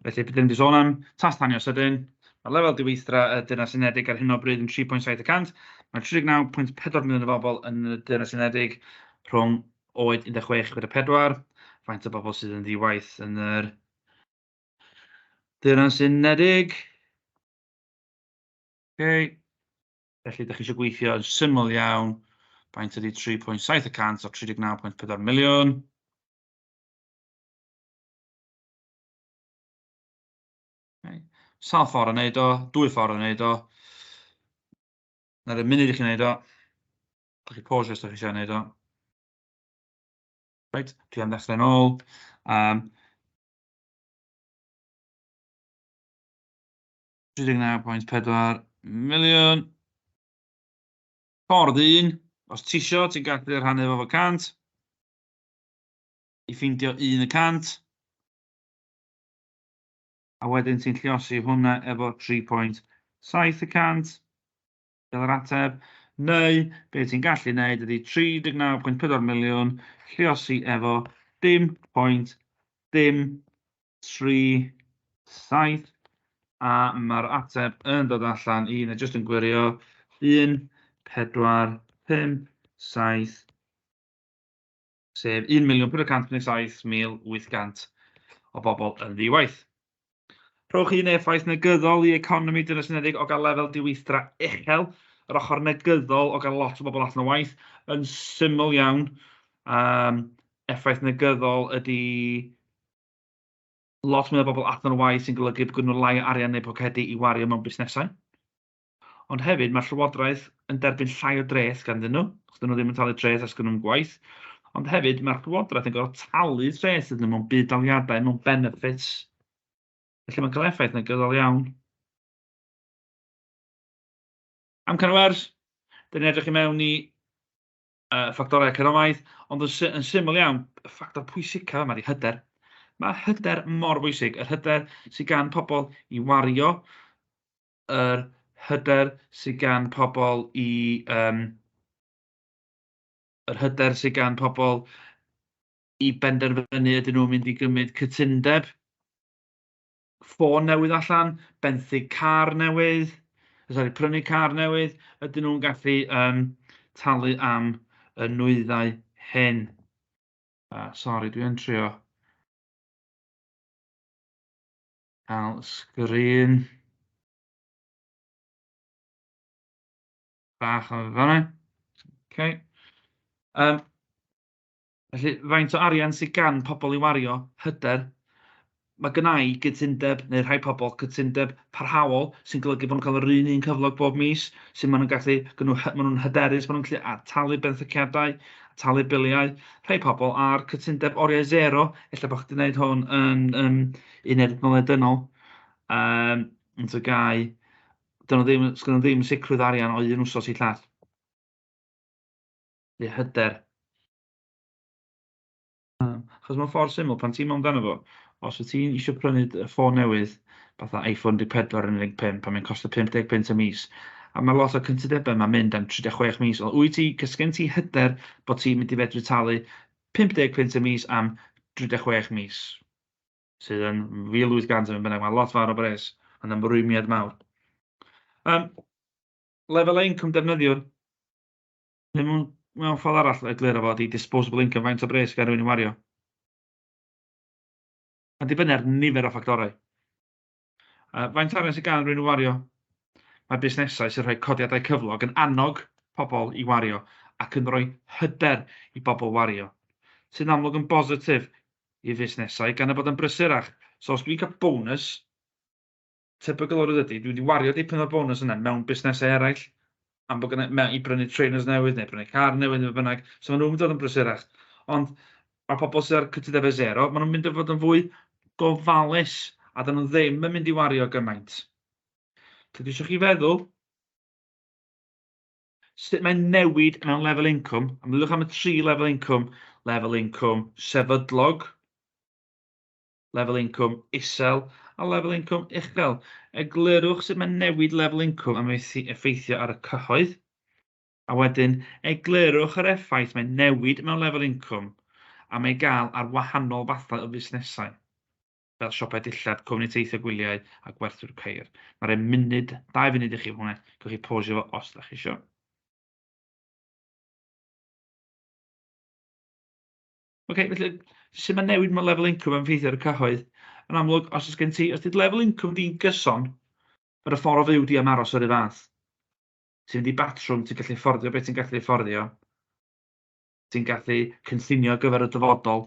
Felly, beth ni'n sôn am, tas tanio sydyn, mae lefel diweithdra y Deyrnas Unedig ar hyn o bryd yn 3.7%. Mae 39.4 miliwn o bobl yn y Deyrnas Unedig rhwng oed 16 i 64. Faint o bobl sydd yn ddi-waith yn yr Deyrnas Unedig? Okay. Felly, da chi eisiau gweithio yn syml iawn. Faint ydy 3.7% o 39.4 miliwn? Okay. Sawl ffordd o wneud o, dwy ffordd o wneud o. Na'r munud i chi wneud o. Dach chi pause os ydych chi eisiau wneud o. Reit, dwi am ddechrau'n ôl. 39.4 miliwn. Ffordd un, os ti isio, ti'n gallu rhannu fo fo 100. I ffeindio 1%. A wedyn ti'n lliosi hwnna efo 3.7% fel yr ateb. Neu, be ti'n gallu wneud ydy 39.4 miliwn lliosi efo dim pwynt dim tri saith a mae'r ateb yn dod allan i, neu jyst yn gwirio, 1, 4, 5, 7, sef 1,457,800 o bobl yn ddi-waith. Rhowch un effaith negyddol i economi Deyrnas Unedig o gael lefel diweithdra uchel, yr ochr negyddol o gael lot o bobl allan o waith, yn syml iawn. Effaith negyddol ydy lot mwy o bobl allan o waith sy'n golygu bod gen nhw lai o arian neu pocedi i wario mewn busnesau. Ond hefyd, mae'r llywodraeth yn derbyn llai o dreth ganddyn nhw, achos dyn nhw ddim yn talu treth os gynnon nhw'm gwaith. Ond hefyd, mae'r llywodraeth yn gorfod talu treth iddyn nhw mewn budd-daliadau, mewn benefits. Felly mae'n cael effaith negyddol iawn. Amcan y wers, dyn ni'n edrych i mewn i ffactorau economaidd, ond yn, sy yn syml iawn, y ffactor pwysicaf yma ydy hyder. Mae hyder mor bwysig, yr hyder sydd gan pobl i wario, yr hyder sydd gan pobl i... yr hyder sydd gan pobl i benderfynu ydyn nhw'n mynd i gymryd cytundeb ffôn newydd allan, benthyg car newydd, sori, prynu car newydd, ydyn nhw'n gallu talu am y nwyddau hyn? Sori, dwi yn trio cael sgrin bach yn fanna. Okay. Felly, faint o arian sydd gan pobl i wario? Hyder. Mae gynna i gytundeb, neu rhai pobl, cytundeb parhaol sy'n golygu bod nhw'n cael yr un un cyflog bob mis, sy'n maen nhw'n gallu, maen nhw'n hyderus, maen nhw'n gallu talu benthyciadau, talu biliau. Rhai pobl ar cytundeb oriau zero, ella bod chdi'n gwneud hwn yn uned adnoddau dynol, yn TGAU, dyn nhw ddim, sgynnon nhw ddim sicrwydd arian o un wsos i llall. Neu hyder. Achos mewn ffordd syml, pan ti'n meddwl amdano fo, os wyt ti'n eisiau prynu ffôn newydd, fatha iPhone 14 neu 15, pan mae'n costio 50 punt y mis, a mae lot o cytundebau yma'n mynd am 36 mis, ond wyt ti, cos gen ti hyder bod ti'n mynd i fedru talu 50 punt y mis am 36 mis, sydd yn 1,800 yn bynnag, mae lot fawr o bres, yn ymrwymiad mawr. Lefel incwm defnyddiwr, neu mewn ffordd arall egluro fo, ydy disposable income, faint o bres gan rywun i wario. Mae'n dibynnu ar nifer o ffactorau. Faint arian sydd gan rywun i wario? Mae busnesau sy'n rhoi codiadau cyflog yn annog pobl i wario ac yn rhoi hyder i bobl wario, sy'n amlwg yn bositif i fusnesau gan y bod yn brysurach. So os dwi'n cael bonus, tebygol o rydw ydy, dwi wedi wario dipyn o'r bonus yna mewn busnesau eraill, am bod gynna, mewn, i brynu trainers newydd neu brynu car newydd neu bynnag, so maen nhw'n mynd yn brysurach. Ond mae pobl sydd ar cytundebau zero, maen nhw'n mynd i fod yn fwy gofalus a dyn nhw ddim yn mynd i wario gymaint. Felly dwi eisiau chi feddwl sut mae'n newid mewn lefel incwm, a meddyliwch am y tri lefel incwm, lefel incwm sefydlog, lefel incwm isel a lefel incwm uchel. Eglurwch sut mae'n newid lefel incwm a mae'n effeithio ar y cyhoedd. A wedyn eglurwch yr effaith mae'n newid mewn lefel incwm a mae'n gael ar wahanol fathau o fusnesau. Fel siopau dillad, cwmni teithio gwyliau a gwerthwyr ceir. Mae rhai munud, 2 funud i chi hwnna. Gewch chi pausio fo os da chi isio. Oce, felly sut mae newid mae lefel incwm yn effeithio ar y cyhoedd? Yn amlwg, os oes gen ti, os 'di lefel incwm di'n gyson, mae'r ffordd o fyw di am aros yr un fath. Ti'n mynd i batrwm, ti'n gallu fforddio beth ti'n gallu fforddio. Ti'n gallu cynllunio ar gyfer y dyfodol.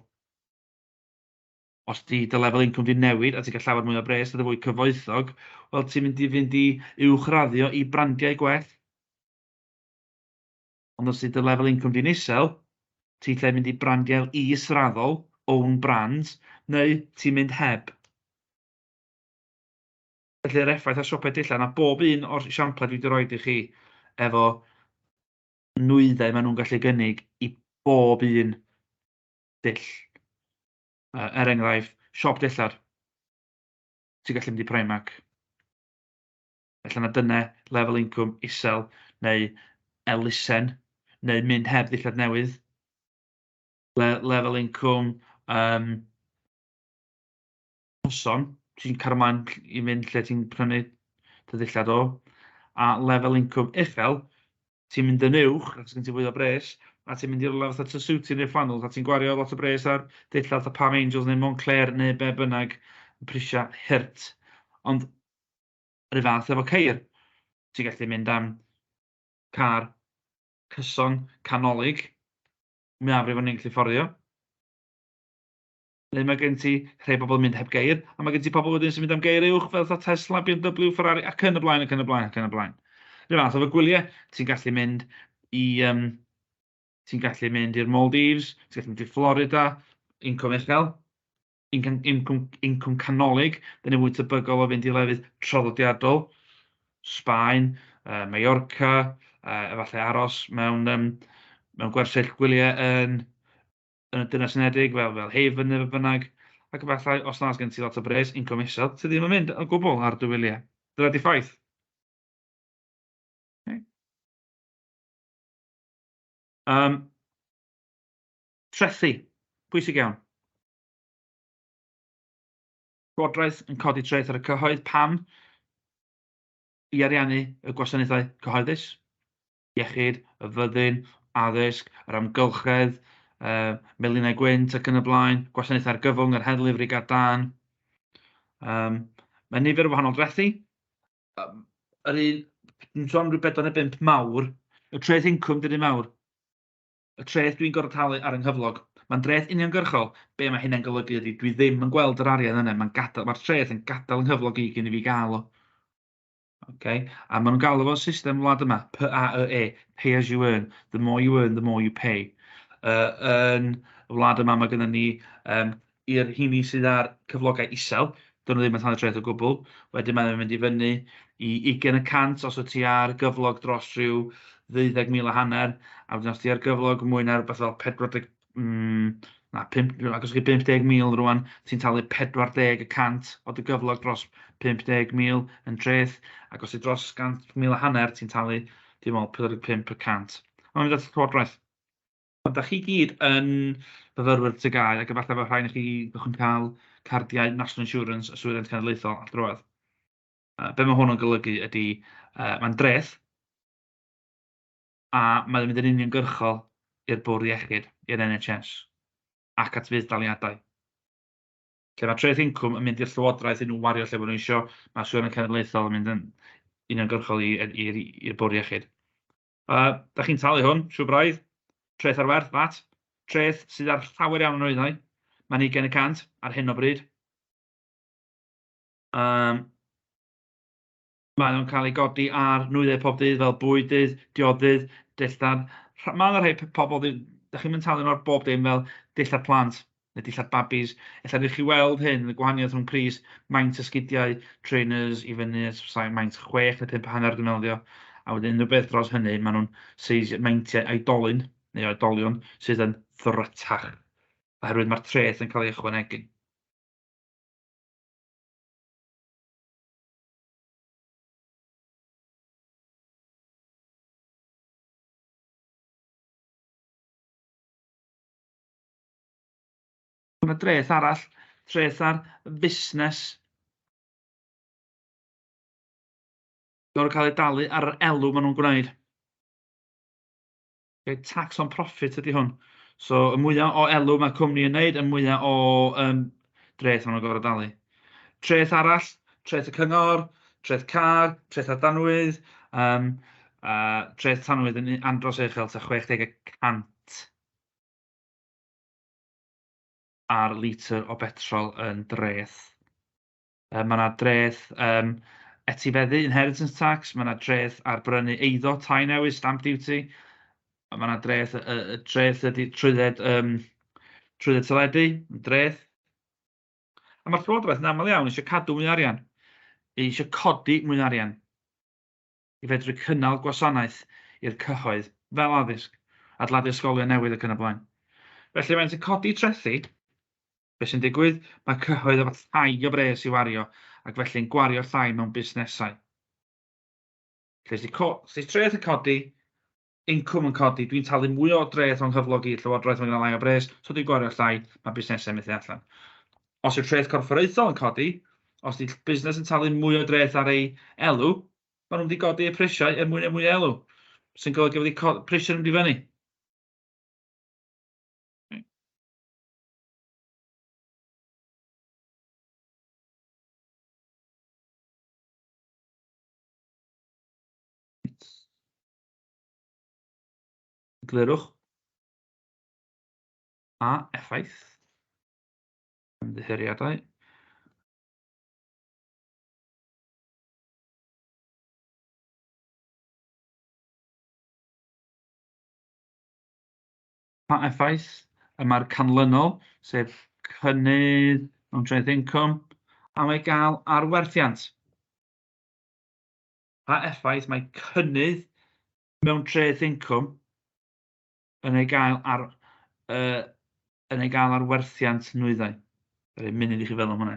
Os di dy lefel incwm di newid a ti'n cael llawer mwy o bres a dy fwy cyfoethog, wel ti'n mynd i fynd i uwchraddio i brandiau gwell. Ond os ydy dy lefel incwm di'n isel, ti'n lle mynd i brandiau israddol, own brands, neu ti'n mynd heb. Felly yr effaith ar siopau dillad, a bob un o'r esiamplau dwi wedi rhoi i chi efo nwyddau maen nhw'n gallu gynnig i bob un dull. Er enghraifft, siop dillad, ti'n gallu mynd i Primark. Felly na dyna lefel incwm isel neu elusen neu mynd heb ddillad newydd. Lefel incwm cyson, ti'n cario ymlaen i fynd lle ti'n prynu dy ddillad o, a lefel incwm uchel, ti'n mynd yn uwch, achos gen ti fwy o bres, a ti'n mynd i rywle fatha Tessuti neu Flannels, a ti'n gwario lot o bres ar dillad fatha Palm Angels neu Moncler neu be bynnag, yn prisiau hurt. Ond yr un fath efo ceir, ti'n gallu mynd am car cyson, canolig, mwyafrif o'n ni'n gallu fforddio. Neu mae gen ti rhai bobl yn mynd heb geir, a mae gen ti pobl wedyn sy'n mynd am geir uwch fel fatha Tesla, BMW, Ferrari, ac yn y blaen, ac yn y blaen, ac yn y blaen. Rhyw fath efo gwyliau, ti'n gallu mynd i, ti'n gallu mynd i'r Maldives, ti'n gallu mynd i Florida, incwm uchel, incwm canolig, dyn ni fwy tebygol o fynd i lefydd traddodiadol, Sbaen, Mallorca, efallai aros mewn gwersyll gwyliau yn y Deyrnas Unedig, fel Haven neu be bynnag, ac efallai os na gen ti lot o bres, incwm isel, ti ddim yn mynd o gwbl ar dy wyliau. Dyna di ffaith. Okay. Trethu, pwysig iawn. Llywodraeth yn codi treth ar y cyhoedd, pam? I ariannu y gwasanaethau cyhoeddus. Iechyd, y fyddin, addysg, yr amgylchedd, melinau gwynt ac yn y blaen, gwasanaethau argyfwng, yr heddlu, frigâd dân. Mae nifer o wahanol drethi. Yr un, dwi'n sôn rhyw 4 neu 5 mawr, y treth incwm dy'r un mawr. Y treth dwi'n gorfod talu ar 'y nghyflog. Mae'n dreth uniongyrchol. Be mae hynna'n golygu ydy dwi ddim yn gweld yr arian yna, mae'n gadael, mae'r treth yn gadael 'y nghyflog i cyn i fi gael o. Okay? A maen nhw'n galw fo'n system wlad yma, PAYE, pay as you earn. The more you earn, the more you pay. Yn y wlad yma mae gennym ni i'r rheini sydd ar cyflogau isel, dyn nhw ddim yn talu treth o gwbl. Wedyn mae'n mynd i fyny i 20% os wyt ti ar gyflog dros rhyw 12,500, a wedyn os ti ar gyflog mwy na rhywbeth fel 40, na, pump, ac os chi 50,000 rwan, ti'n talu 40% o dy gyflog dros 50,000 yn treth, ac os ti dros 100,500, ti'n talu, dwi'n meddwl, 45%. Mae'n mynd at y llywodraeth. Ond da chi gyd yn fyfyrwyr TGAU, ac efallai fod rhai chi byddwch yn cael cardiau National Insurance a Yswiriant Cenedlaethol ar droedd. Be mae hwn yn golygu ydy, mae'n dreth, a mae'n mynd yn uniongyrchol i'r bwrdd iechyd, i'r NHS, ac at fudd-daliadau. Lle mae treth incwm yn mynd i'r llywodraeth i nhw wario lle maen nhw isio, mae Yswiriant Cenedlaethol yn mynd yn uniongyrchol i'r bwrdd iechyd. Da chi'n talu hwn, siŵr braidd. Treth ar werth, VAT. Treth sydd ar llawer iawn o nwyddau. Mae'n 20% ar hyn o bryd. Mae o'n cael ei godi ar nwyddau pob dydd fel bwydydd, diodydd, dillad. Mae yna rhai pobl, da chi'n mynd talu nhw ar bob dim fel dillad plant neu dillad babis. Ella wnewch chi weld hyn, y gwahaniaeth rhwng pris maint esgidiau, trainers i fyny at maint 6 neu 5.5 dwi'n meddwl ydi o. A wedyn unrhyw beth dros hynny, maen nhw'n seis meintiau oedolyn neu oedolion sydd yn ddrytach, oherwydd mae'r treth yn cael ei ychwanegu. Mae yna dreth arall Treth ar fusnes. Gorfod cael ei dalu ar yr elw maen nhw'n gwneud. Okay, tax on profit ydy hwn. So, y mwyaf o elw mae cwmni yn wneud, y mwyaf o dreth maen nhw'n gorfod dalu. Treth arall, treth y cyngor, treth car, treth ar danwydd, treth tanwydd yn andros o uchel, tua 60% ar litr o betrol yn dreth. Mae yna dreth etifeddu, inheritance tax, mae yna dreth ar brynu eiddo, tai newydd, stamp duty, mae yna dreth, treth ydy trwydded teledu, dreth. A mae'r Llywodraeth yn aml iawn eisiau cadw mwy o arian, eisiau codi mwy o arian i fedru cynnal gwasanaeth i'r cyhoedd, fel addysg, adeiladu ysgolion newydd ac yn y blaen. Felly mae'n codi trethi, beth sy'n digwydd? Mae cyhoedd efo llai o bres i wario, ac felly'n gwario llai mewn busnesau. Felly, os 'di treth yn codi, incwm yn codi, dwi'n talu mwy o dreth o'n nghyflog i'r Llywodraeth, mae gen i lai o bres, so dwi'n gwario llai, mae busnesau methu allan. Os yw'r treth corfforaethol yn codi, os 'di busnes yn talu mwy o dreth ar ei elw, maen nhw'n mynd i godi eu prisiau er mwyn mwy o elw, sy'n golygu fod eu prisiau'n mynd i fyny. Eglurwch a effaith ymddiheuriadau. Pa effaith y mae'r canlynol, sef cynnydd mewn treth incwm, am ei gael ar werthiant? Pa effaith mae cynnydd mewn treth incwm yn ei gael ar, yn ei gael ar werthiant nwyddau? Rhaid munud i chi feddwl am hwnna.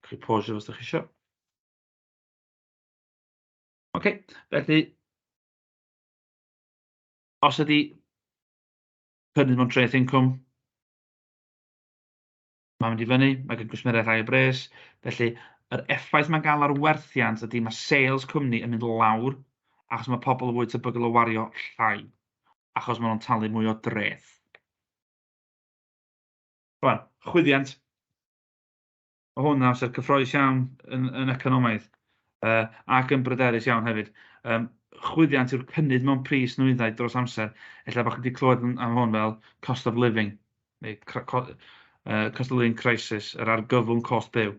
Chi pause os ydych chi eisiau. Oce, felly, os ydy cynnydd mewn treth incwm, mae'n mynd i fyny, mae gen gwsmeriaid llai o bres, felly yr effaith mae'n gael ar werthiant ydy mae sales cwmni yn mynd lawr, achos mae pobl yn fwy tebygol o wario llai, achos maen nhw'n talu mwy o dreth. Rwan, chwyddiant. Mae hwn yn amser cyffrous iawn yn economaidd ac yn bryderus iawn hefyd. Chwyddiant yw'r cynnydd mewn pris nwyddau dros amser. Ella bod chi wedi clywed am hwn fel cost of living, neu cost of living crisis, yr argyfwng cost byw.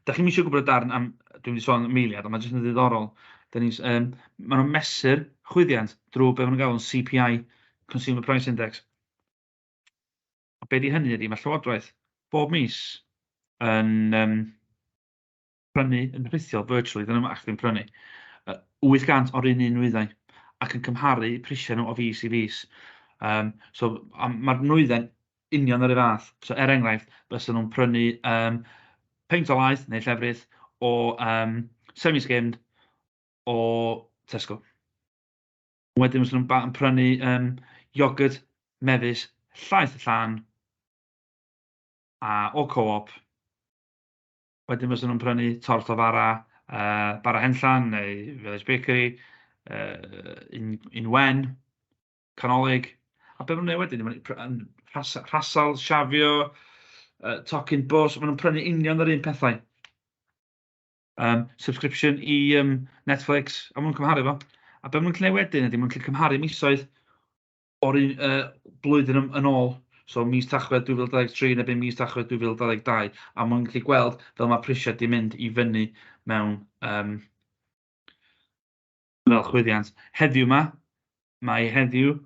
Da chi'n eisiau gwybod y darn am, dwi'n mynd i sôn am eiliad, ond mae'n jyst yn ddiddorol. Maen nhw'n mesur chwyddiant drwy be maen nhw'n galw'n CPI, Consumer Price Index. A be di hynny ydy, mae Llywodraeth bob mis yn prynu yn rhithiol, virtually, dyn nhw'n actually'n prynu, 800 o'r un un nwyddau ac yn cymharu prisiau nhw o fis i fis. So, mae'r nwyddau'n union yr un fath. So, er enghraifft, fysa nhw'n prynu peint o laeth neu llefrith o semi-skimmed o Tesco. Wedyn fysa nhw'n prynu iogwrt mefus llaeth y llan a o Co-op. Wedyn fysa nhw'n prynu torth o fara, bara Henllan neu Village Bakery, un wen, canolig. A be maen nhw'n gwneud wedyn, maen nhw'n rhasal, siafio, tocyn bws, maen nhw'n prynu union yr un pethau. Subscription i Netflix, a maen nhw'n cymharu fo. A be maen nhw'n gallu gwneud wedyn ydy, maen nhw'n gallu cymharu misoedd o'r un blwyddyn yn ôl. So mis Tachwedd 2023 neu mis Tachwedd 2022, a maen nhw'n gallu gweld fel mae prisiau di mynd i fyny mewn fel chwyddiant. Heddiw ma, mae heddiw,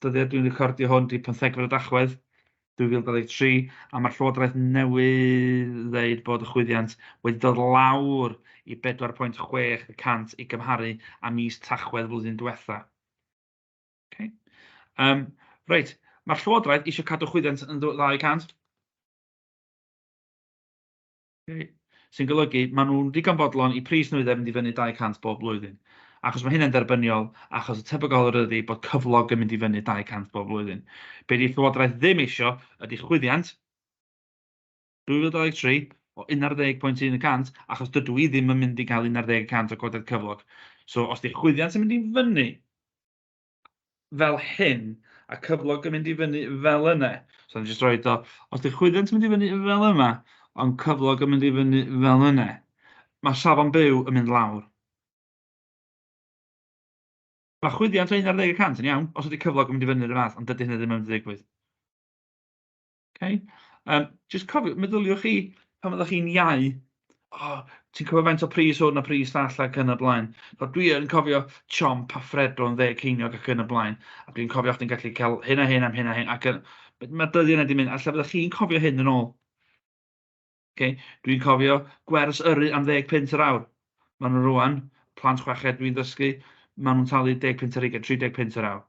dyddiad dwi'n recordio hwn, di 15 o Dachwedd 2023, a mae'r Llywodraeth newydd ddeud bod y chwyddiant wedi dod lawr i 4.6% i gymharu â mis Tachwedd flwyddyn diwetha. Okay. Reit, mae'r Llywodraeth eisiau cadw chwyddiant yn 200. Okay. Sy'n golygu maen nhw'n ddigon bodlon i pris nwyddau fynd i fyny 200 bob blwyddyn. Achos mae hynny'n derbyniol, achos y tebygolrwydd ydy bod cyflog yn mynd i fyny 200 bob blwyddyn. Be di Llywodraeth ddim eisiau ydy chwyddiant 2023 o 11.1 y cant, achos dydw i ddim yn mynd i gael 11 y cant o godiad cyflog. So os 'di chwyddiant yn mynd i fyny fel hyn, a cyflog yn mynd i fyny fel yna, so jyst roed o, os 'di chwyddiant yn mynd i fyny fel yma, ond cyflog yn mynd i fyny fel yna, mae safon byw yn mynd lawr. Mae chwyddiant o 11 y cant yn iawn, os ydy cyflog yn mynd i fyny yr un fath, ond dydy hynny ddim yn mynd i ddigwydd. Okay? Jyst cofio, meddyliwch chi pan fyddwch chi'n iau, oh, ti'n cofio faint o pris hwn a pris llall ac yn y blaen. So, dwi yn cofio chomp a Freddo yn 10 ceiniog ac yn y blaen. A dwi'n cofio chdi'n gallu cael hyn a hyn am hyn a hyn. Ac yn, mae dyddiau yna wedi mynd, a lle fyddwch chi'n cofio hyn yn ôl. Okay? Dwi'n cofio gwers yrru am 10 punt yr awr. Maen nhw rwan, plant chweched dwi'n ddysgu, maen nhw'n talu 10 punt ar 20, 30 punt yr awr.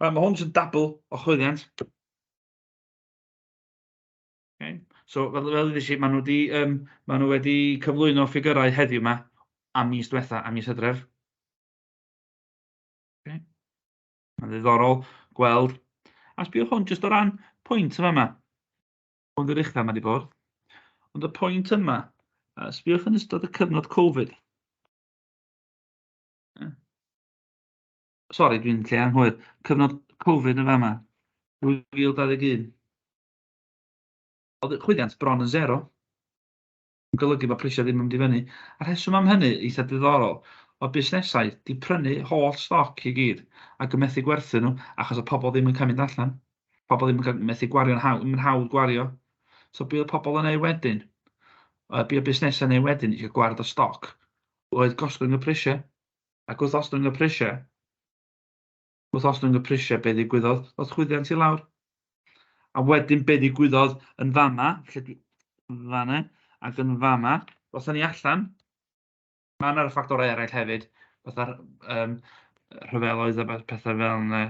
Right, mae hwn sy'n dabl o chwyddiant. Okay. So, fel ddweud i, maen nhw wedi cyflwyno ffigurau heddiw yma am mis diwetha, am mis Hydref. Okay. Mae'n ddiddorol gweld. A sbiwch hwn jyst o ran pwynt yma yma. Hwn di'r uchaf mae wedi bod. Ond y pwynt yma, sbiwch yn ystod y cyfnod Covid. Sori, dwi'n lle anghywir. Cyfnod Covid yn fama, 2021. Oedd y chwyddiant bron yn zero. Yn golygu bod prisiau ddim yn mynd i fyny. A rheswm am hynny, eitha diddorol, oedd busnesau 'di prynu holl stoc i gyd ac yn methu gwerthu nhw achos oedd pobl ddim yn cael mynd allan. Pobl ddim yn cael, methu gwario'n hawdd, ddim yn hawdd gwario. So be oedd pobl yn ei wedyn? Be oedd busnesau yn ei wedyn i gael gwared o stoc? Oedd gostwng y prisiau. Ac wrth ostwng y prisiau, wrth ostwng y prisiau, be ddigwyddodd? Ddoth chwyddiant i lawr. A wedyn be ddigwyddodd yn fama, lle dwi, fanna, ac yn fama, ddothon ni allan. Mae yna ffactorau eraill hefyd, fatha'r rhyfeloedd a pethau fel yna.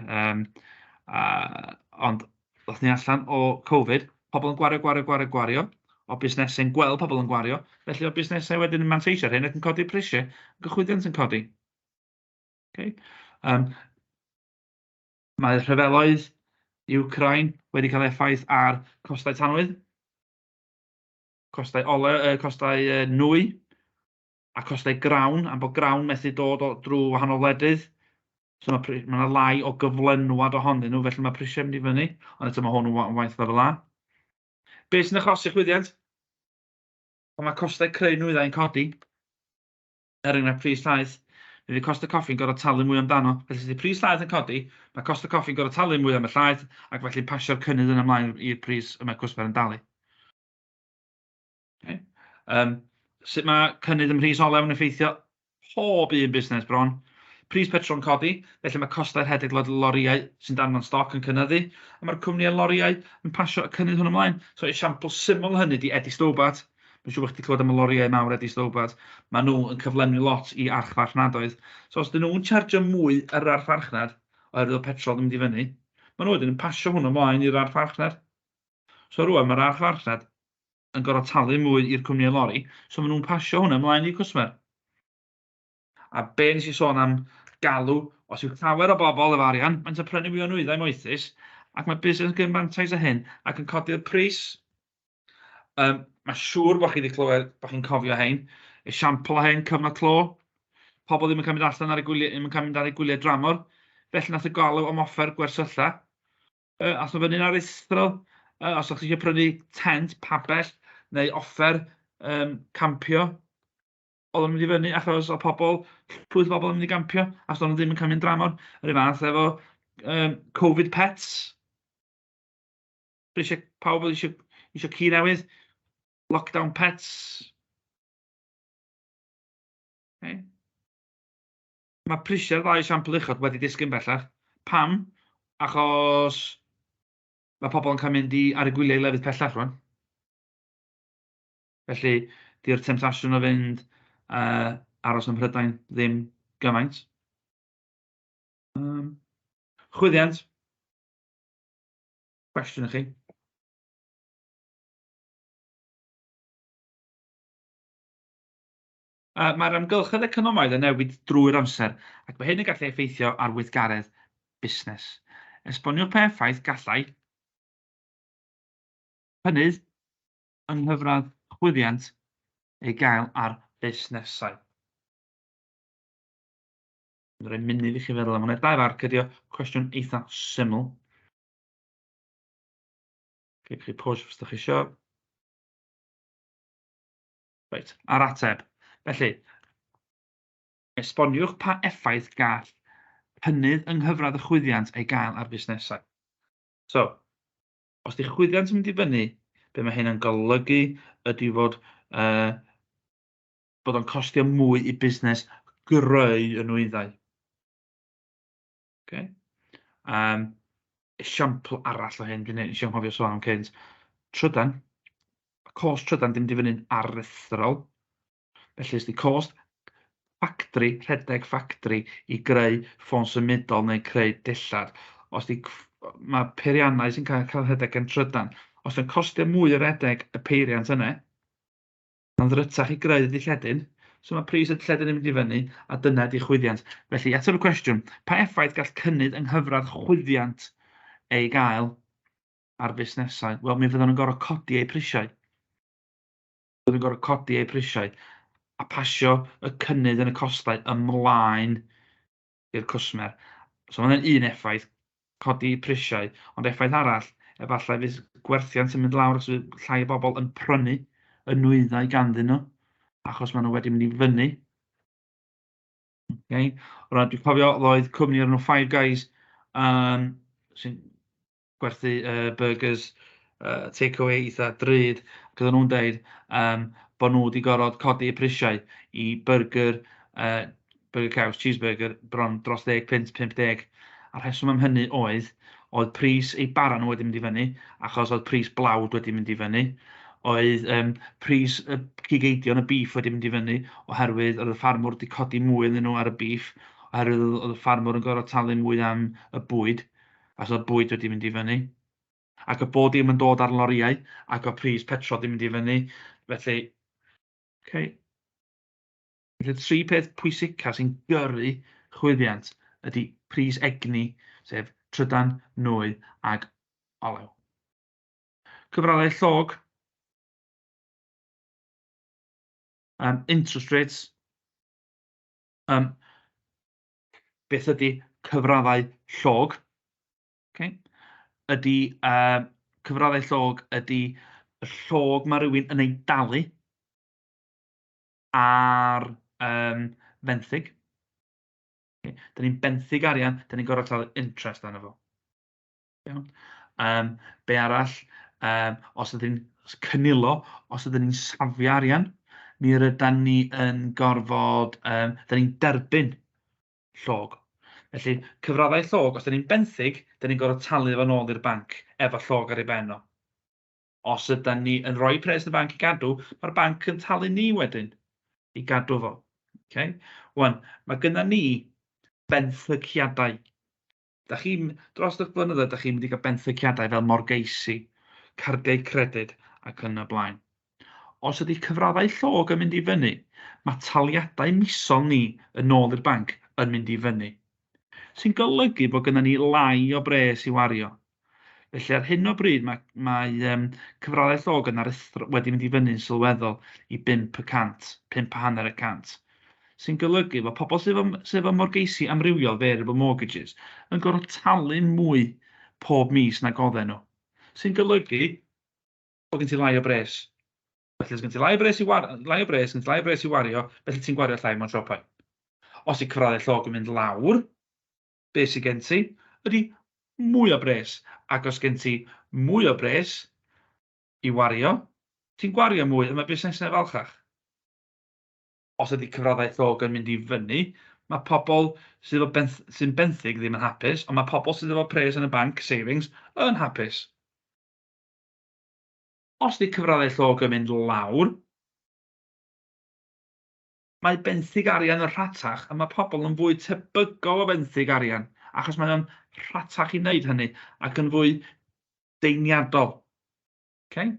Ond ddothon ni allan o Covid, pobl yn gwario, gwario, gwario, gwario, o busnesau'n gweld pobl yn gwario, felly o busnesau wedyn yn manteisio ar hyn ac yn codi'r prisiau, ac y chwyddiant yn codi. Okay. Mae rhyfeloedd Ukraine wedi cael effaith ar costau tanwydd, costau ole, costau nwy, a costau grawn, am bod grawn methu dod o drwy wahanol wledydd. So mae 'na lai o gyflenwad ohonyn nhw, felly mae prisiau mynd i fyny, ond eto mae hwn yn waith lefel A. Be sy'n achosi chwyddiant? Pan mae costau creu nwyddau yn codi, er enghraifft pris llaeth, mi fydd Costa Coffi'n gorfod talu mwy amdano. Felly os ydy pris llaeth yn codi, mae Costa Coffi'n gorfod talu mwy am y llaeth, ac felly'n pasio'r cynnydd yna ymlaen i'r pris y mae cwsmer yn dalu. Okay. Sut mae cynnydd ym mhris olew yn effeithio pob un busnes bron? Pris petrol yn codi, felly mae costau rhedeg lorïau sy'n danfon stoc yn cynyddu, a mae'r cwmnïau lorïau yn pasio y cynnydd hwn ymlaen. So esiampl syml hynny di Eddie Stobart. Mae'n siŵr bod chi wedi clywed am y lorïau mawr Eddie Stobart. Maen nhw yn cyflenwi lot i archfarchnadoedd. So os dyn nhw'n chargio mwy ar yr archfarchnad, oherwydd oedd petrol yn mynd i fyny, maen nhw wedyn yn pasio hwn ymlaen i'r archfarchnad. So rŵan mae'r archfarchnad yn gorfod talu mwy i'r cwmnïau lori, so maen nhw'n pasio hwnna ymlaen i'r cwsmer. A be nes i sôn am galw, os yw llawer o bobl efo arian, maent yn prynu mwy o nwyddau moethus, ac mae busnes yn gymryd mantais o hyn ac yn codi'r pris. Mae siŵr bod chi wedi clywed, bod chi'n cofio hein, esiampl o hyn, cyfnod clo, pobl ddim yn cael mynd allan ar y gwyliau, ddim yn cael mynd ar eu gwyliau dramor, felly nath y galw am offer gwersylla. Ath o fyny'n aruthrol. Os o'ch chi eisiau prynu tent, pabell neu offer campio, oedd o'n mynd i fyny achos oedd pobl, llwyth o bobl yn mynd i gampio, achos oedd nhw ddim yn cael mynd dramor. Yr un fath efo Covid pets. Eisiau, pawb oedd eisiau ci newydd. Lockdown pets. Okay. Mae prisiau'r ddau esiampl uchod wedi disgyn bellach. Pam? Achos mae pobl yn cael mynd i ar y gwyliau i lefydd pellach rwan. Felly, di'r temtasiwn o fynd aros ym Mhrydain ddim gymaint. Chwyddiant. Cwestiwn i chi. Mae'r amgylchedd economaidd yn newid drwy'r amser, ac mae hyn yn gallu effeithio ar weithgaredd busnes. Esboniwch pa effaith gallai cynnydd yng nghyfradd chwyddiant ei gael ar fusnesau? Dwi'n rhoi munud i chi feddwl am hwnna. 2 farc ydi o, cwestiwn eitha syml. Gewch chi pause os ydych chi isio. Reit, a'r ateb. Felly, esboniwch pa effaith gall cynnydd yng nghyfradd y chwyddiant ei gael ar fusnesau. So, os di chwyddiant yn mynd i fyny, be mae hyn yn golygu ydy fod, bod o'n costio mwy i busnes greu y nwyddau. Okay. Esiampl arall o hyn, dwi'n eisiau anghofio sôn am cynt, trydan. Mae cost trydan ddim di fyny'n aruthrol. Felly, os di cost ffactri, rhedeg ffactri i greu ffôn symudol neu creu dillad, os di, mae peiriannau sy'n cael rhedeg gan trydan, os di'n costio mwy o redeg y peiriant yna, mae'n ddrytach i greu y dilledyn, so mae pris y dilledyn yn mynd i fyny, a dyna ydi chwyddiant. Felly, ateb y cwestiwn, pa effaith gall cynnydd yng nghyfradd chwyddiant ei gael ar fusnesau? Wel, mi fyddan nhw'n gorfod codi eu prisiau. Fyddan nhw'n gorfod codi eu prisiau a pasio y cynnydd yn y costau ymlaen i'r cwsmer. So mae'n un effaith, codi prisiau, ond effaith arall, efallai fydd gwerthiant yn mynd lawr os fydd llai o bobl yn prynu y nwyddau ganddyn nhw, achos maen nhw wedi mynd i fyny. Okay. Rwan, dwi'n cofio roedd cwmni o'r enw Five Guys sy'n gwerthu burgers takeaway eitha drud, ac oedden nhw'n deud bod nhw wedi gorfod codi eu prisiau i burger, burger caws, cheeseburger, bron dros 10 punt, 50. A'r rheswm am hynny oedd, oedd pris eu bara nhw wedi mynd i fyny, achos oedd pris blawd wedi mynd i fyny, oedd pris y cig eidion, y beef wedi mynd i fyny, oherwydd oedd y ffarmwr wedi codi mwy iddyn nhw ar y beef, oherwydd oedd y ffarmwr yn gorfod talu mwy am y bwyd, a so oedd bwyd wedi mynd i fyny. Ac y bod dim yn dod ar loriau, ac o pris petrol wedi mynd i fyny. Felly, okay. Felly, tri peth pwysica sy'n gyrru chwyddiant ydy pris egni, sef trydan, nwy ag olew. Cyfraddau llog, interest rates, beth ydy cyfraddau llog? Okay. Ydy cyfraddau llog ydy y llog mae rhywun yn ei dalu ar fenthyg. Okay. Da ni'n benthyg arian, da ni'n gorfod talu interest arno fo. Iawn. Be arall, os ydyn ni'n cynilo, os ydyn ni'n safio arian, mi rydan ni yn gorfod, da ni'n derbyn llog. Felly, cyfraddau llog, os da ni'n benthyg, da ni'n gorfod talu fo nôl i'r banc efo llog ar ei ben o. Os ydan ni yn rhoi pres yn y banc i gadw, mae'r banc yn talu ni wedyn i gadw fo. Okay? Wan, mae gynna ni benthyciadau. Da chi'n, dros y blynyddoedd, da chi'n mynd i gael benthyciadau fel morgeisi, cardiau credyd ac yn y blaen. Os ydy cyfraddau llog yn mynd i fyny, mae taliadau misol ni yn ôl i'r banc yn mynd i fyny, sy'n golygu bod gennym ni lai o bres i wario. Felly ar hyn o bryd mae, mae cyfraddau llog yn aruthrol wedi mynd i fyny'n sylweddol i 5%, 5.5%, sy'n golygu bod pobl sydd efo, sydd efo morgeisi amrywiol, variable mortgages, yn gorfod talu mwy pob mis nag oedden nhw, sy'n golygu bod gen ti lai o bres. Felly, os gen ti lai o bres i war lai o bres, gen ti lai o bres i wario, felly ti'n gwario llai mewn siopau. Os yw cyfraddau llog yn mynd lawr, be sydd gen ti ydy mwy o bres. Ac os gen ti mwy o bres i wario, ti'n gwario mwy a mae busnesau falchach. Os ydy cyfraddau llog yn mynd i fyny, mae pobl sydd efo benth sy'n benthyg ddim yn hapus, ond mae pobl sydd efo pres yn y banc, savings, yn hapus. Os ydy cyfraddau llog yn mynd lawr, mae benthyg arian yn rhatach a mae pobl yn fwy tebygol o fenthyg arian achos mae o'n rhatach i wneud hynny ac yn fwy deiniadol. Okay?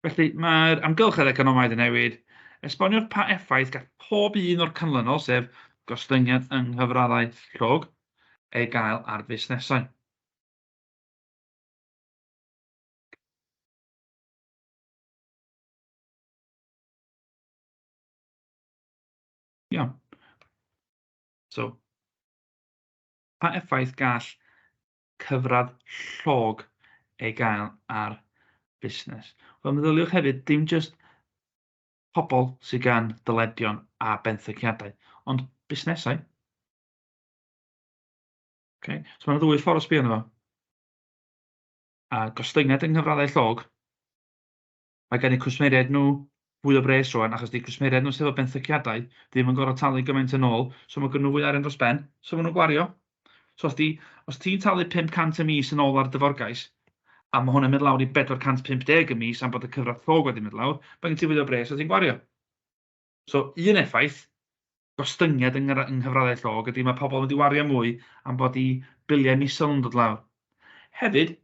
Felly, mae'r amgylchedd economaidd yn newid. Esboniwch pa effaith gall pob un o'r canlynol, sef gostyngiad yng nghyfraddau llog, ei gael ar fusnesau. So, pa effaith gall cyfradd llog ei gael ar busnes? Wel, meddyliwch hefyd, dim jyst pobl sydd gan dyledion a benthyciadau, ond busnesau. Okay. So mae'n ddwy ffordd o sbio arno fo. A gostyngiad yng nghyfraddau llog, mae gen eu cwsmeriaid nhw fwy o bres rwan, achos 'di cwsmeriaid nhw sydd efo benthyciadau ddim yn gorfod talu gymaint yn ôl, so mae gen nhw fwy o arian dros ben, so maen nhw'n gwario. So os, di, os ti'n talu 500 y mis yn ôl ar dy forgais, a mae hwnna'n mynd lawr i 450 y mis am bod y cyfradd llog wedi mynd lawr, mae gen ti fwy o bres a ti'n gwario. So un effaith, gostyngiad yng, yng nghyfraddau llog ydy mae pobl yn mynd i wario mwy am bod i biliau misol yn dod lawr. Hefyd,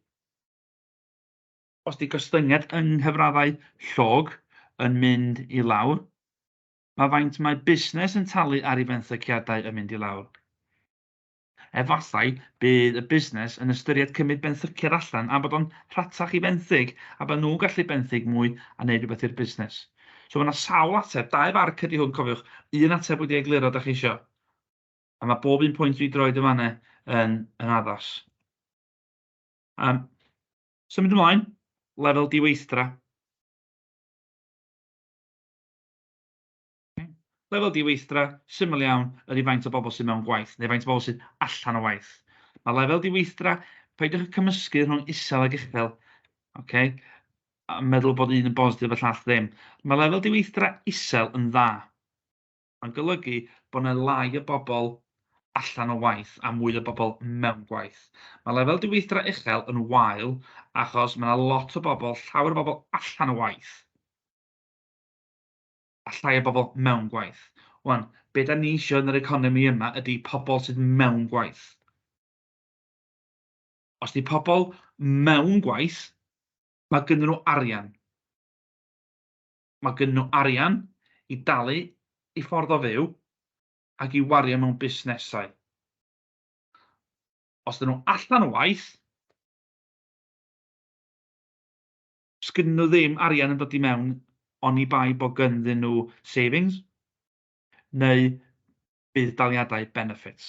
os 'di gostyngiad yng nghyfraddau llog yn mynd i lawr, mae faint mae busnes yn talu ar ei fenthyciadau yn mynd i lawr. Efallai bydd y busnes yn ystyried cymryd benthyciad allan am bod o'n rhatach i fenthyg a bod nhw'n gallu benthyg mwy a wneud rhywbeth i'r busnes. So mae yna sawl ateb, dau farc ydy hwn cofiwch, un ateb wedi egluro da chi isio. A mae bob un pwynt dwi droed yn fanna yn, yn addas. Um, Symud ymlaen, lefel diweithdra. Lefel diweithdra, syml iawn, ydy faint o bobl sydd mewn gwaith, neu faint o bobl sydd allan o waith. Mae lefel diweithdra, peidiwch â cymysgu rhwng isel ag uchel, okay? A meddwl bod un yn bositif a llall ddim. Mae lefel diweithdra isel yn dda. Mae'n golygu bod 'na lai o bobl allan o waith a mwy o bobl mewn gwaith. Mae lefel diweithdra uchel yn wael achos mae 'na lot o bobl, llawer o bobl allan o waith a llai o bobl mewn gwaith. Wan, be da ni eisiau yn yr economi yma ydy pobl sydd mewn gwaith. Os di pobl mewn gwaith, mae gynnu nhw arian. Mae gynnu nhw arian i dalu eu ffordd o fyw ac i wario mewn busnesau. Os ydyn nhw allan o waith, sgynnyn nhw ddim arian yn dod i mewn oni bai bod ganddyn nhw savings neu budd-daliadau benefits.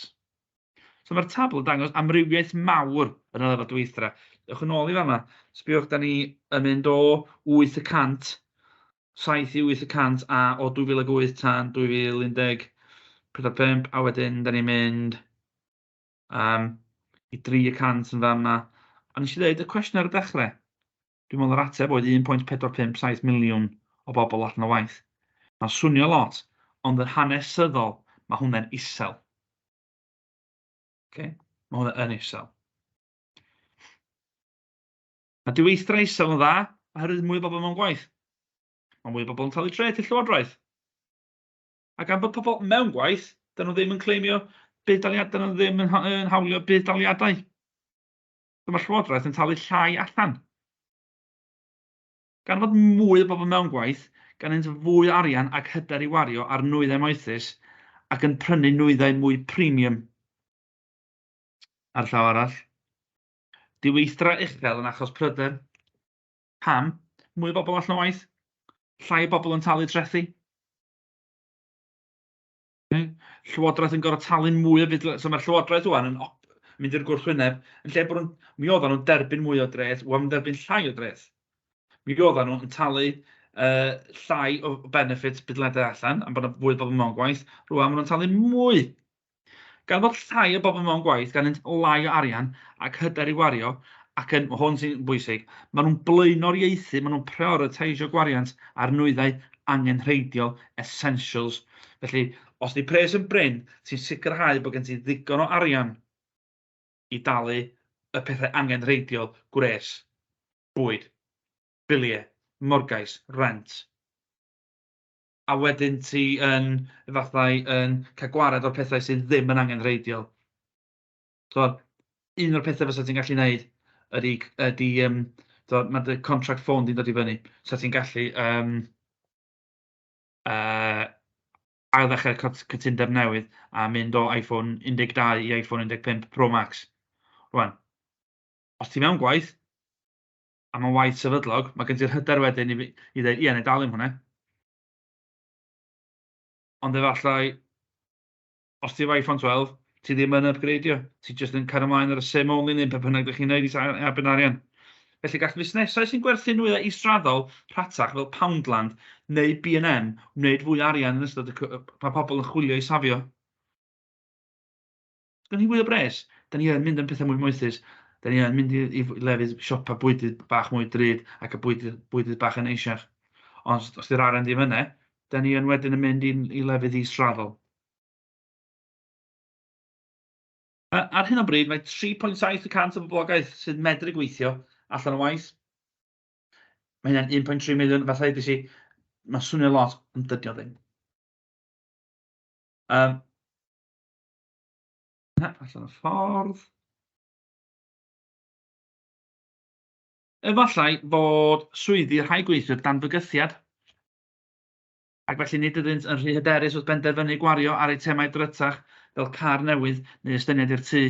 So mae'r tabl yn dangos amrywiaeth mawr yn y lefel diweithdra. Ewch yn ôl i fan'na. Sbiwch, da ni yn mynd o 8 y cant, 7 i 8 y cant, a o 2008 tan 2014, 5, a wedyn da ni'n mynd um, i 3 y cant yn fan'na. A nes i ddweud y cwestiwn ar y dechrau, Dwi'n meddwl yr ateb oedd 1.457 miliwn o bobl allan o waith. Mae'n swnio lot, ond yn hanesyddol mae hwnna'n isel. Okay? Mae hwnna yn isel. Mae diweithdra isel yn dda oherwydd mwy o bobl mewn gwaith. Mae mwy o bobl yn talu treth i'r llywodraeth. A gan bod pobl mewn gwaith, dyn nhw ddim yn claimio budd-daliadau, dyn nhw ddim yn, yn hawlio budd-daliadau. So mae'r Llywodraeth yn talu llai allan. Gan fod mwy o bobl mewn gwaith, gan iddynt fwy o arian ac hyder i wario ar nwyddau moethus ac yn prynu nwyddau mwy premium. Ar llaw arall, diweithdra uchel yn achos pryder. Pam? Mwy o bobl allan o waith? Llai o bobl yn talu trethi? Llywodraeth yn gorfod talu mwy o fudd... So mae'r Llywodraeth ŵan yn mynd i'r gwrthwyneb. Yn lle bod nhw'n... Mi oedden nhw'n derbyn mwy o dreth, ŵan maen nhw'n derbyn llai o dreth. Mi oedden nhw'n talu uh, llai o benefits budledau allan, am bod yna fwy o bobl mewn gwaith. Rwan maen nhw'n talu mwy. Gan fod llai o bobl mewn gwaith, gan fynd lai o arian ac hyder i wario, ac yn, hwn sy'n bwysig, maen nhw'n blaenoriaethu, maen nhw'n prioritisio gwariant ar nwyddau angenrheidiol, essentials. Felly, os di pres yn brin, ti'n sicrhau bod gen ti ddigon o arian i dalu y pethau angenrheidiol, gwres, bwyd, biliau, morgais, rent. A wedyn ti yn, efallai, yn cael gwared o'r pethau sydd ddim yn angenrheidiol. So, un o'r pethau fysa ti'n gallu gwneud ydy, ydy um, so, mae dy contract ffôn di'n dod i fyny. So ti'n gallu um, ail-ddechrau cytundeb newydd a mynd o iPhone 12 i iPhone 15 Pro Max. Rwan, os ti mewn gwaith, a mae'n waith sefydlog, mae gen ti'r hyder wedyn i, i ddweud, ie, na i dalu am hwnna. Ond efallai, Os ti efo iPhone 12, ti ddim yn upgradeio. Ti jyst yn cario ymlaen ar y SIM only neu be bynnag ydych chi'n neud i arbed arian. Felly gall fusnesau sy'n gwerthu nwyddau israddol rhatach fel Poundland neu B&M wneud fwy o arian yn ystod y pan pobl yn chwilio i safio. Os gen chi fwy o bres, da ni yn mynd am pethau mwy moethus. Da ni yn mynd i, i lefydd siopa bwydydd bach mwy drud ac y bwydydd, bwydydd bach yn eisiach. Ond os di'r arian ddim yna, da ni yn wedyn yn mynd i, i lefydd israddol. Ar hyn o bryd, mae 3.7 y cant o boblogaeth sydd medru gweithio allan o waith. Mae hynna'n 1.3 miliwn, fatha ddeudes i, mae'n swnio lot, ond dydy o ddim. Um, na, allan o ffordd. Efallai fod swyddi rhai gweithwyr dan fygythiad ac felly nid ydynt yn rhy hyderus wrth benderfynu gwario ar eitemau drytach fel car newydd neu estyniad i'r tŷ.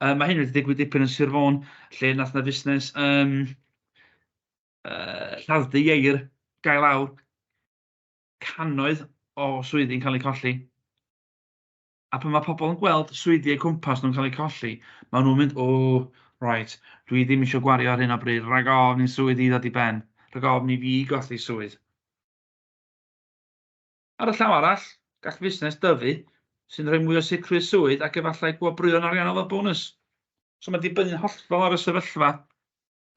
Uh, mae hyn wedi digwydd dipyn yn Sir Fôn, lle nath na fusnes um, lladd-dy ieir gael awr cannoedd o swyddi'n cael eu colli. A pan mae pobl yn gweld swyddi eu cwmpas nhw'n cael eu colli, maen nhw'n mynd, o, right, dwi ddim eisiau gwario ar hyn o bryd, rhag ofn i'n swydd i ddod i ben, rhag ofn i fi golli swydd. Ar y llaw arall, gall fusnes dyfu, sy'n rhoi mwy o sicrwydd swydd ac efallai gwobrwyon ariannol fel bonus. So mae'n dibynnu'n hollol ar y sefyllfa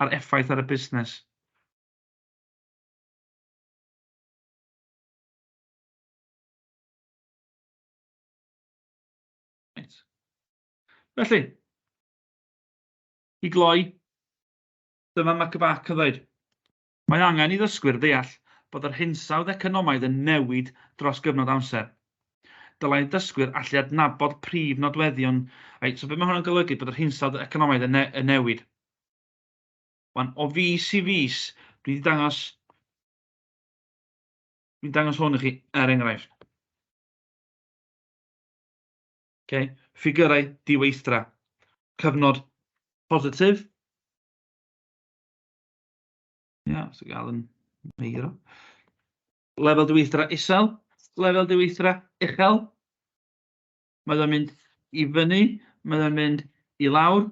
a'r effaith ar y busnes. Reit. Felly, i gloi, dyma mae Cybac yn dweud. Mae angen i ddysgwyr ddeall bod yr hinsawdd economaidd yn newid dros gyfnod amser. Dylai dysgwyr allu adnabod prif nodweddion... Reit, so beth mae hwn yn golygu bod yr hinsawdd economaidd yn, ne yn newid? Wan, o fis i fis, dwi wedi dangos... Dwi'n dangos hwn i chi, er enghraifft. Okay. Ffigyrau diweithdra. Cyfnod positif. Ia, yeah, os gael yn meiro. Lefel diweithdra isel, lefel diweithdra uchel. Mae o'n mynd i fyny, mae o'n mynd i lawr.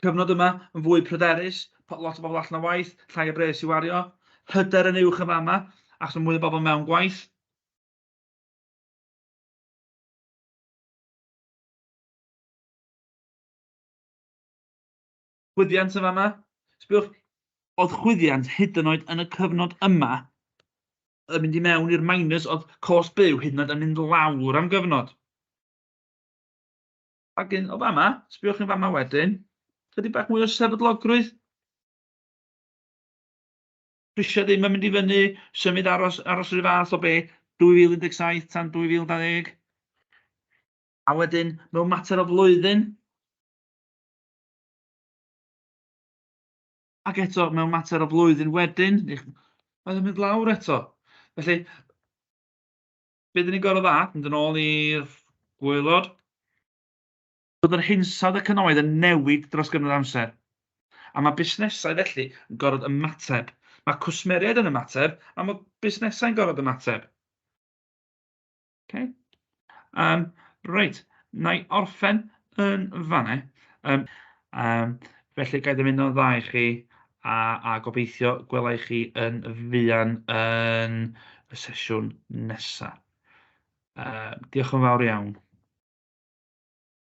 Cyfnod yma yn fwy pryderus, lot o bobl allan o waith, llai o bres i wario. Hyder yn uwch yn fama, achos mae mwy o bobl mewn gwaith. Chwyddiant yn fama. Sbiwch, oedd chwyddiant hyd yn oed yn y cyfnod yma yn mynd i mewn i'r minus, oedd cost byw hyd yn oed yn mynd lawr am gyfnod. Ac yn o fama, sbiwch yn fama wedyn, chydig bach mwy o sefydlogrwydd. Prisiau ddim yn mynd i fyny, symud aros, aros rhyw fath o be, 2017 tan 2020. A wedyn, mewn mater o flwyddyn, ac eto, mewn mater o flwyddyn wedyn, mae'n mynd lawr eto. Felly, be dyn ni'n gorfod dda, mynd yn ôl i'r gwaelod, bod yr hinsawdd economaidd yn newid dros gyfnod amser. A mae busnesau felly yn gorfod ymateb. Mae cwsmeriaid yn ymateb a mae busnesau'n gorfod ymateb. Okay. Reit, na i orffen yn fanna. Um, felly, ga i ddymuno'n dda i chi a, a gobeithio gwela i chi yn fuan yn y sesiwn nesaf. Diolch yn fawr iawn.